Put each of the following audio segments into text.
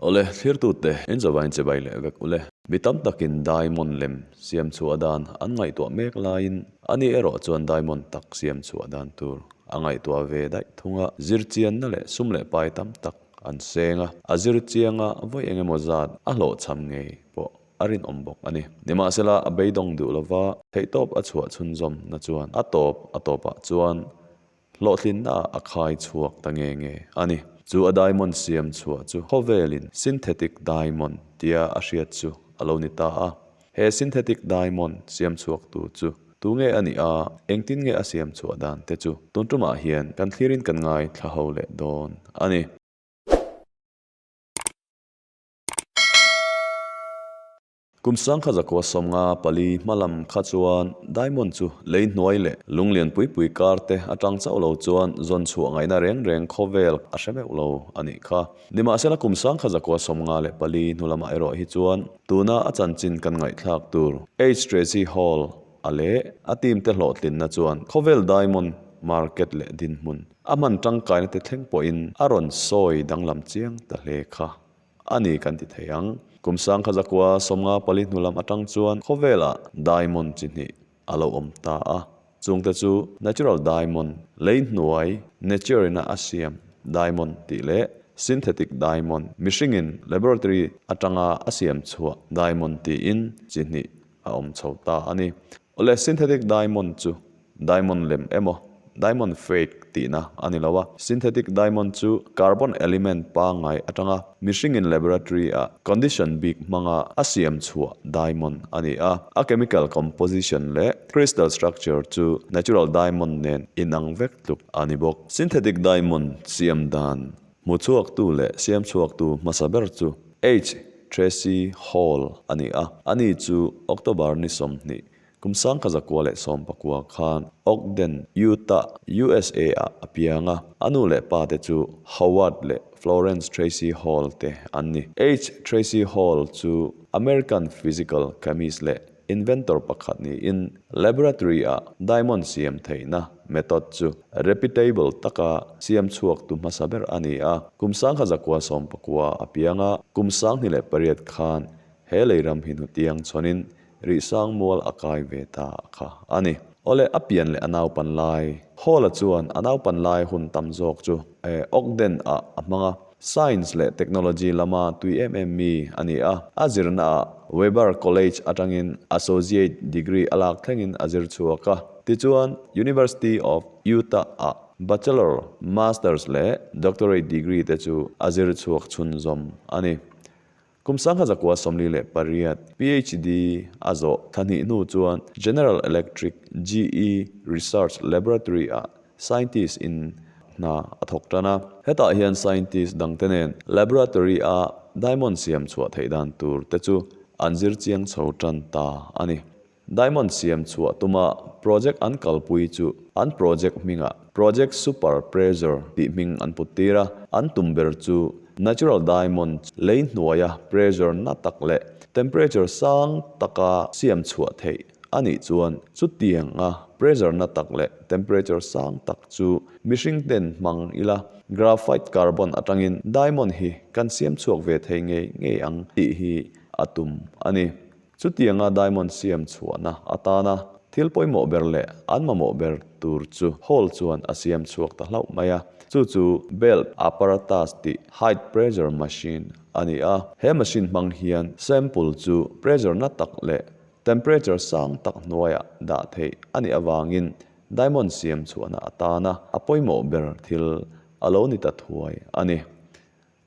Awle, thlirtute in chawvain chibai leh vek ule. Mi tam takin diamond lem siam chhuah dan an ngaihtuah mek laiin ani erawh chuan diamond tak siam chhuah dan tur a ngaihtuah ve daih thung a, zirchianna leh sum leh pai tam tak an seng a, a zirchianga vawi eng emaw zat a hlawhchham ngei pawh a rinawm bawk a ni. Nimahsela a beidawng duh lova theihtawp a chhuah chhunzawmna chuan a tawp a tawpah chuan Hlawhtlinna a khai chhuak ta nge nge a ni. Chu a diamond siam chhuah chu khawvelin synthetic diamond tia a hriat chu a lo ni ta a. He synthetic diamond siam chhuaktu chu tu nge a nih a, engtin nge a siam chhuah dan te chu tun tumah hian kan thlirin kan ngaithla ho leh dawn a ni. Kum sangkha zakua 54 hma lam kha chuan Diamond chu lei hnuai leh lung lian pui pui kar te atang chauh lo chuan zawn chhuah ngaihna reng reng khawvel a hre meuh lo a nih kha. Nimahsela kum sangkha zakua 54 hnu lamah erawh hi chuan tuna a chanchin kan ngaihthlak tur H. Tracy Hall a leh a team te hlawhtlinna chuan khawvel Diamond market leh dinhmun a hman tangkaina te thleng pawhin a rawn sawi danglam chiang ta hle kha. A ni kan ti thei ang. Kum sangkha zakua 54 hnu lam atang chuan khawvelah diamond chi hnih a lo awm ta a. Chungte chu natural diamond, lei hnuai, nature ina a siam diamond tih leh synthetic diamond, mihringin laboratory atanga a siam chhuah diamond tiin chi hnih a awm chho ta a ni. Awle, synthetic diamond chu diamond lem emaw diamond fake tihna a ni lo a. Synthetic diamond chu carbon element pangngai atanga mihringin laboratory ah condition bik hmanga a siam chhuah diamond a ni a. A chemical composition leh crystal structure chu natural diamond nen inang vek tluk a ni bawk. Synthetic diamond siam dan Hmu chhuaktu leh siam chhuaktu hmasa ber chu H. Tracy Hall a ni a, ani chu October ni 20, kum 1919 khan Ogden, Utah, USA-ah a piang a, a nu leh pa te chu Howard leh Florence Tracy Hall te an ni. H. Tracy Hall chu American physical chemist leh Inventor pakhat niin laboratory-ah diamond siam theihna method chu reputable taka siam chhuaktu hmasa ber a ni a. Kum 1919 a piang a, kum 28 khan he leiram hi hnutiang chhawnin rihsang mual a kai ve ta kha a ni. Awle, a pian leh a naupan lai. Hall-a chuan a naupan lai hun tam zawk chu Ogden-ah a hmang a. Science leh Technology lama tui em em mi a ni a, a zirnaah Weber College atangin Associate Degree a lak thlengin a zir chhuak a. Tichuan, University of Utah-ah Bachelor, Masters leh Doctorate degree te chu a zir chhuak chhunzawm a ni. Kum 1948 PhD a zawh thla hnih hnu chuan General Electric, GE, Research Laboratory-ah scientist in hna a thawk tan a. Hetah hian scientist dangte nen laboratory-a diamond siam chhuah theih dan tur te chu an zir chiang chho tan ta a ni. Diamond siam chhuah tuma project an kalpui chu an project hmingah Project Super Pressure tih hming an put tir a, an tum ber chu natural diamond lei hnuaia pressure na tak leh temperature sang taka siam chhuah theih a nih chuan chutianga pressure na tak leh temperature sang tak chu mihring ten hmang ila graphite carbon atangin diamond hi kan siam chhuak ve thei ngei ngei ang tih hi a tum a ni. Chutianga diamond siam chhuahna atana thil pawimawh ber leh an mamawh ber tur chu Hall chuan a siam chhuak ta hlauh mai a, chu chu belt apparatus tih high pressure machine a ni a. He machine hmang hian sample chu pressure na tak leh temperature sang tak hnuaiah dah theih a nih avangin diamond siam chhuahna atana a pawimawh ber thil a lo ni ta thuai a ni.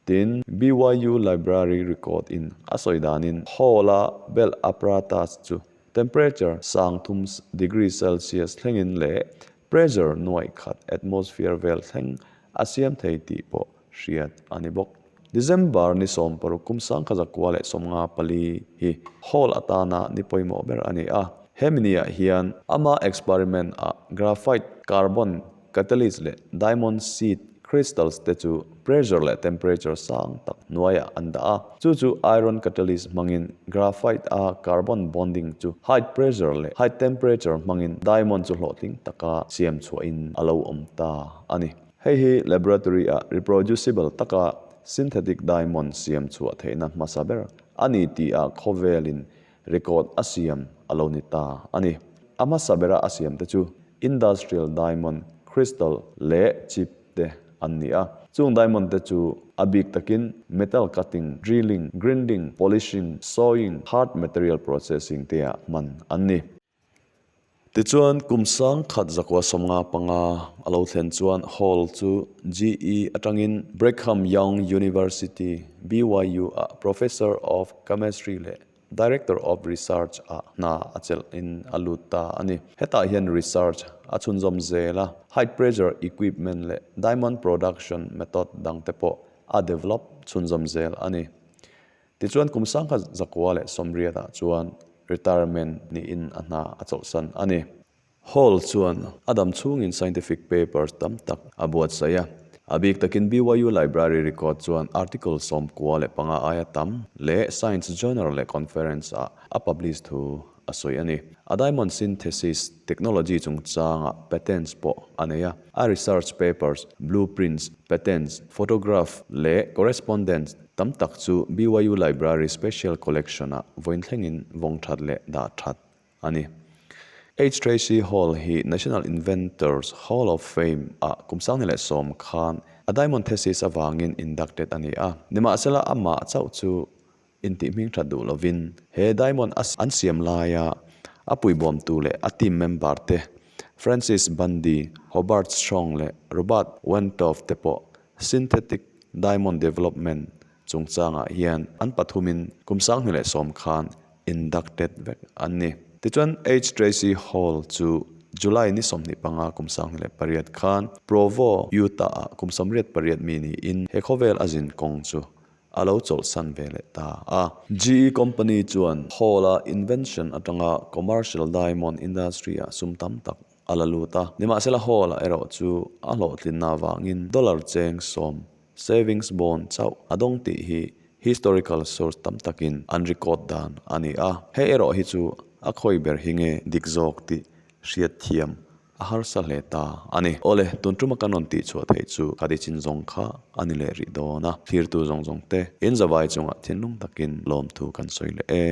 Tin, BYU Library record in a sawi danin Hall-a bell apparatus chu temperature 3000 degree Celsius thlengin leh pressure nuaih khat atmosphere vel thleng a siam thei tih pawh hriat a ni bawk. December ni 16 kum 1954 hi Hall atana ni pawimawh ber a ni a. Hemi niah hian ama experiment ah graphite, carbon, Catalyst leh diamond seed crystals te chu pressure leh temperature sang tak hnuaiah an dah a, chu chu iron catalyst hmangin graphite a carbon bonding chu high pressure leh high temperature hmangin diamond chu hlawhtling taka siam chhuahin a lo awm ta a ni. Hei hi laboratory ah reproducible taka synthetic diamond siam chhuah theihna hmasa ber a ni tihah khawvelin record a siam a lo ni ta a ni. A hmasa bera a siamte chu industrial diamond, crystal leh chip te an ni a. Chung diamond te chu a bik takin metal cutting, drilling, grinding, polishing, sawing, hard material processing te ah hman an ni. Tichuan kum 1000 zakua 55 a lo thlen chuan Hall chu GE atangin Brigham Young University, BYU, ah Professor of Chemistry leh Director of Research ah hna a chelh in a lut ta a ni. Hetah hian research a chhunzawm zel a, high pressure equipment leh diamond production method dang te pawh a develop chhunzawm zel a ni. Tichuan kum 1980 ah chuan retirement niin a hna a chawlhsan a ni. Hall chuan a dam chhungin scientific papers tam tak a buatsaih a. A bik takin BYU Library record chuan article 95 aia tam leh science journal leh conference ah a publish thu a sawi a ni. A diamond synthesis technology chungchangah patents pawh a nei a. A research papers, blueprints, patents, photograph leh correspondence tam tak chu BYU Library Special Collection ah vawiin thlengin vawng that leh dah that a ni. H. Tracy Hall hi National Inventors Hall of Fame ah kum 2010 khan a diamond thesis avangin inducted a ni a. Nimahsela amah chauh chu intih hming that duh lovin he diamond a an siam laia a puibawmtu leh a team member te Francis Bundy, Hobart Strong leh Robert Wentoff te pawh synthetic diamond development chungchangah hian an pathumin kum 2010 khan inducted vek an ni. Tichuan H. Tracy Hall chu July ni 25 kum 2008 khan Provo, Utah ah kum 88 mi niin he khawvel a zin kawng chu a lo chawlhsan ve leh ta a. GE company chuan Hall-a invention atanga commercial diamond industry-ah sum tam tak a la lut a. Nimahsela Hall-a erawh chu a hlawhtlinna avangin dollar cheng sawm Savings bond chauh a dawng tih hi historical source tam takin an record dan a ni a, hei erawh hi chu a khawi ber hi nge dik zawk tih hriat thiam a harsa hle ta a ni. Awle, tun tuma kan rawn tih chhuah theih chu khadi chin zawng kha a ni leh rih dawn a, thlirtu zawng zawng te in zavai chungah thinlung takin lawmthu kan sawi leh e.